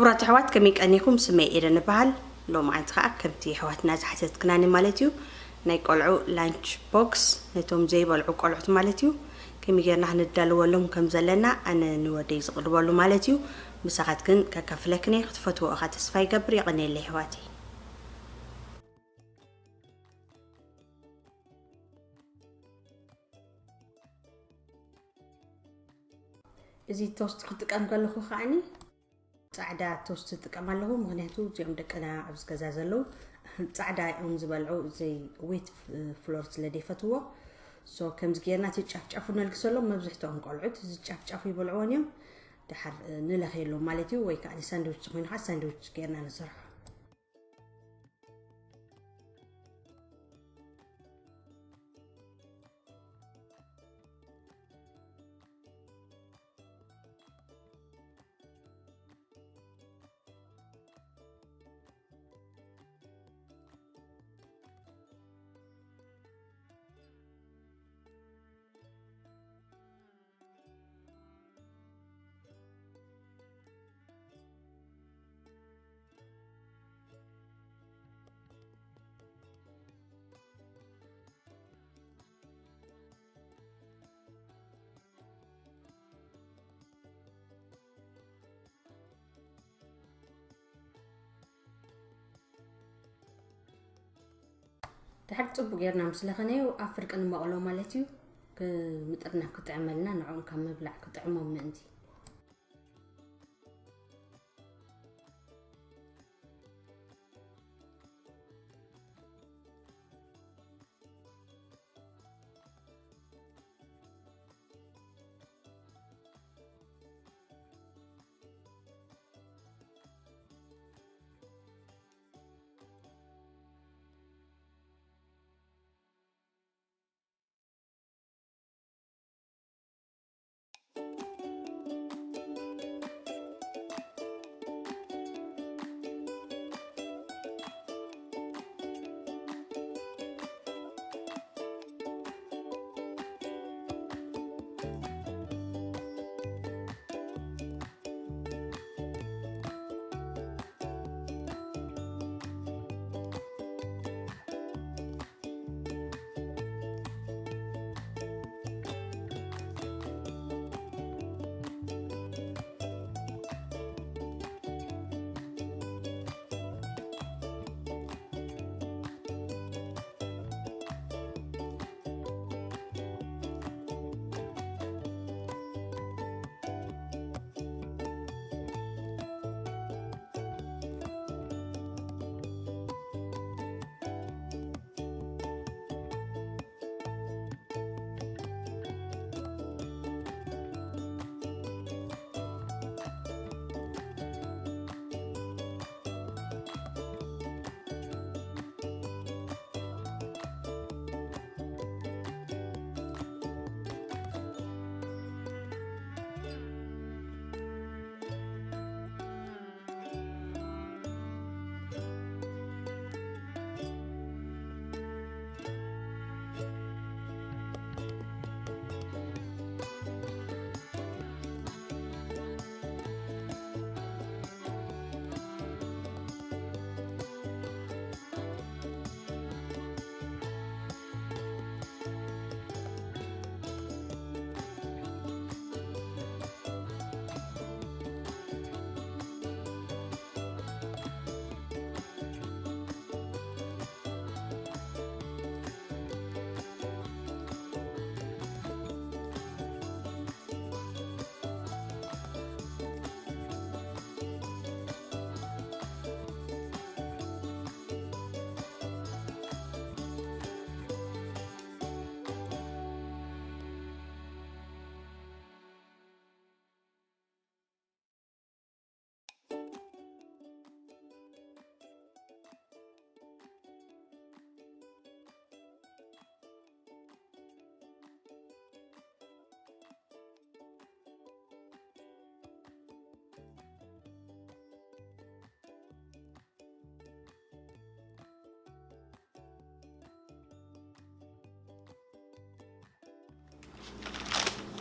ክቡራት ኣሕዋት፣ ከመይ ቀኒኹም? ስመይ ኤደን እበሃል። ሎማዓንቲ ከኣ ከምቲ ኣሕዋትና ዝሓተትክናኒ ማለት እዩ፣ ናይ ቆልዑ ላንች ቦክስ ነቶም ዘይበልዑ ቆልዑት ማለት እዩ፣ ከመይ ጌርና ክንዳለወሎም ከም ዘለና ኣነ ንወደይ ዝቕርበሉ ማለት እዩ። ምሳኻት ግን ከካፍለክን እየ፣ ክትፈትዎ ኢኻ ተስፋ ይገብር። የቐንየለይ ኣሕዋተይ። እዚ ቶስት ክጥቀም ከለኹ ከዓኒ ጻዕዳ ቶስት ዝጥቀም ኣለኹ፣ ምኽንያቱ እዚኦም ደቅና ኣብዚ ገዛ ዘለዉ ጻዕዳ እዮም ዝበልዑ፣ እዚ ዌት ፍሎር ስለ ዘይፈትዎ። ሶ ከምዚ ጌርና እቲ ጫፍጫፉ ነልግሰሎም። መብዝሕትኦም ቆልዑት እዚ ጫፍጫፉ ይበልዕዎን እዮም። ደሓር ንለኽየሎም ማለት እዩ፣ ወይ ከዓ ሳንድዊች ዝኾይኑ ከዓ ሳንድዊች ጌርና ንሰርሖ። ድሓር ጽቡቅ ጌርና ምስ ለኸነዮ ኣብ ፍርቂ ንመቕሎ ማለት እዩ። ምጥርናፍ ክጥዕመልና ንዕኦም ካብ ምብላዕ ክጥዕሞም ምእንቲ።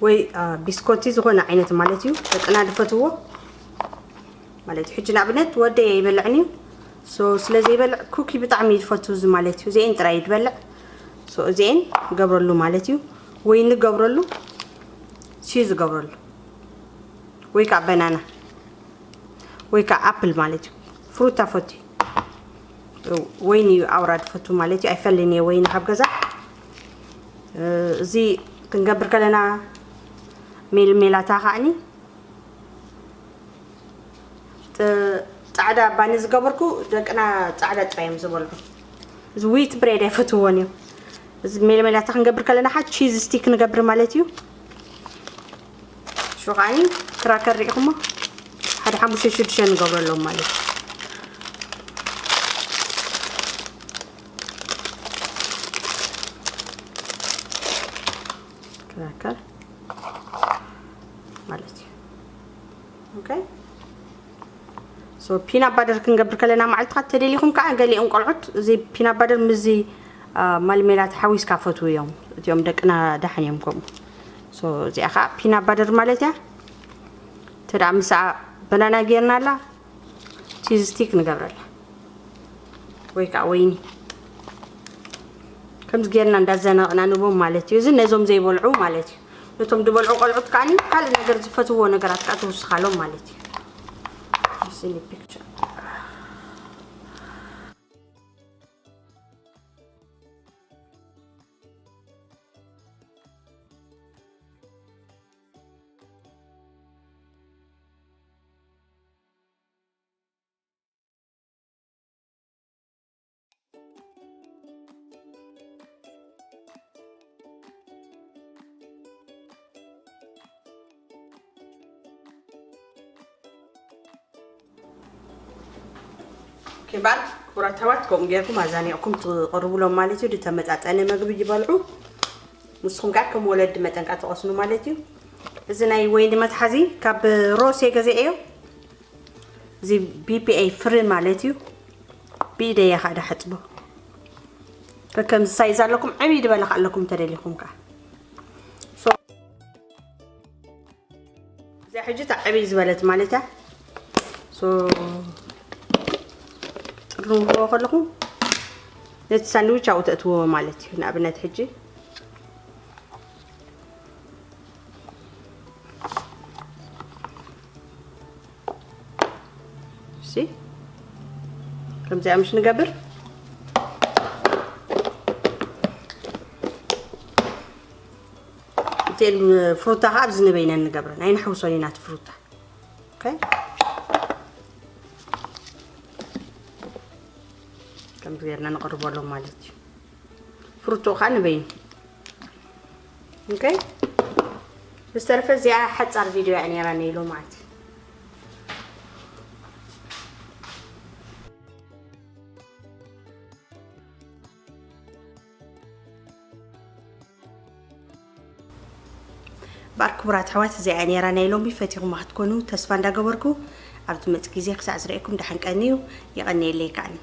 ወይ ቢስኮቲ ዝኾነ ዓይነት ማለት እዩ፣ ደቅና ዝፈትዎ። ማለት እዩ። ሕጂ ንኣብነት ወደይ ኣይበልዕን እዩ። ሶ ስለ ዘይበልዕ ኩኪ ብጣዕሚ እዩ ዝፈቱ እዚ ማለት እዩ። እዚኤን ጥራይ እዩ ዝበልዕ። ሶ እዚኤን ገብረሉ ማለት እዩ። ወይ ንገብረሉ ሲዩ ዝገብረሉ ወይ ከዓ በናና ወይ ከዓ ኣፕል ማለት እዩ። ፍሩታ ፈቱ እዩ። ወይኒ እዩ ኣውራ ዝፈቱ ማለት እዩ። ኣይፈልን እየ ወይኒ ካብ ገዛ። እዚ ክንገብር ከለና ሜልሜላታ ከዓኒ ጥ- ጻዕዳ ባኒ ዝገበርኩ ደቅና ጻዕዳ ጥራይ እዮም ዝበልዑ። እዚ ዊት ብሬድ ኣይፈትዎን እዮም። እዚ ሜልሜላታ ክንገብር ከለና ሓ ቺዝ ስቲክ ንገብር ማለት እዩ። ሽኻኒ ክራከር ሪኢኹሞ ሓደ ሓሙሽተ ሽዱሽተ ንገብረሎም ማለት እዩ። ክራከር ማለት እዩ። ኦኬ ሶ ፒና ባደር ክንገብር ከለና መዓልትኻ ተደሊኹም ከዓ ገሊኦም ቆልዑት እዚ ፒና ባደር ምስዚ ማልሜላት ሓዊስካ ፈትው እዮም። እቲኦም ደቅና ደሓን እዮም ከምኡ። ሶ እዚኣ ከዓ ፒና ባደር ማለት እያ። ተዳ ምሳኣ በናና ጌርና ኣላ ቺዝ ስቲክ ንገብረላ ወይ ከዓ ወይኒ ከምዚ ጌርና እንዳዘናቕና ንቦም ማለት እዩ። እዚ ነዞም ዘይበልዑ ማለት እዩ። ነቶም ዝበልዑ ቆልዑት ከዓኒ ካልእ ነገር ዝፈትዎ ነገራት ከዓ ትውስኻሎም ማለት እዩ። Send a picture. ኬባር ክቡራት ኣሕዋት ከምኡ ጌርኩም ኣዛኒቕኩም ትቕርብሎም ማለት እዩ። ዝተመጣጠነ መግቢ ይበልዑ። ንስኹም ጋር ከም ወለዲ መጠን ቃ ትቐስኑ ማለት እዩ። እዚ ናይ ወይኒ መትሓዚ ካብ ሮሴ ገዚኤዮ። እዚ ቢፒኤ ፍሪ ማለት እዩ። ብኢደይ እየ ከዓ ድሓፅቦ። ከከምዚ ሳይዝ ኣለኩም፣ ዕብይ ዝበለ ከዓ ኣለኩም እንተደሊኹም ከዓ። እዚኣ ሕጂ እታ ዕብይ ዝበለት ማለት እያ። ሶ ጥርንፍዎ ከለኹ ነቲ ሳንድዊች ኣብኡ ተእትዎ ማለት እዩ። ንኣብነት ሕጂ ሲ ከምዚኣ ምሽ ንገብር። እተን ፍሩታ ከዓ ኣብዚ ንበይነን ንገብረን ኣይንሕውሶን ኢና እቲ ፍሩታ። ኦኬ ከምዚ ጌርና ንቕርበሎም ማለት እዩ። ፍሩቶ ከዓ ንበይኑ። ኦኬ ብዝተረፈ እዚኣ ሓፃር ቪድዮ እያ ነይራ ነይሎ ማለት እዩ። እምበኣር ክቡራት ኣሕዋት እዚኣ እያ ነይራ ናይ ሎሚ። ፈቲኹማ ክትኮኑ ተስፋ እንዳገበርኩ ኣብ ዝመፅእ ግዜ ክሳዕ ዝርእየኩም ደሓን ቀንዩ። የቐንየለይ ከዓኒ።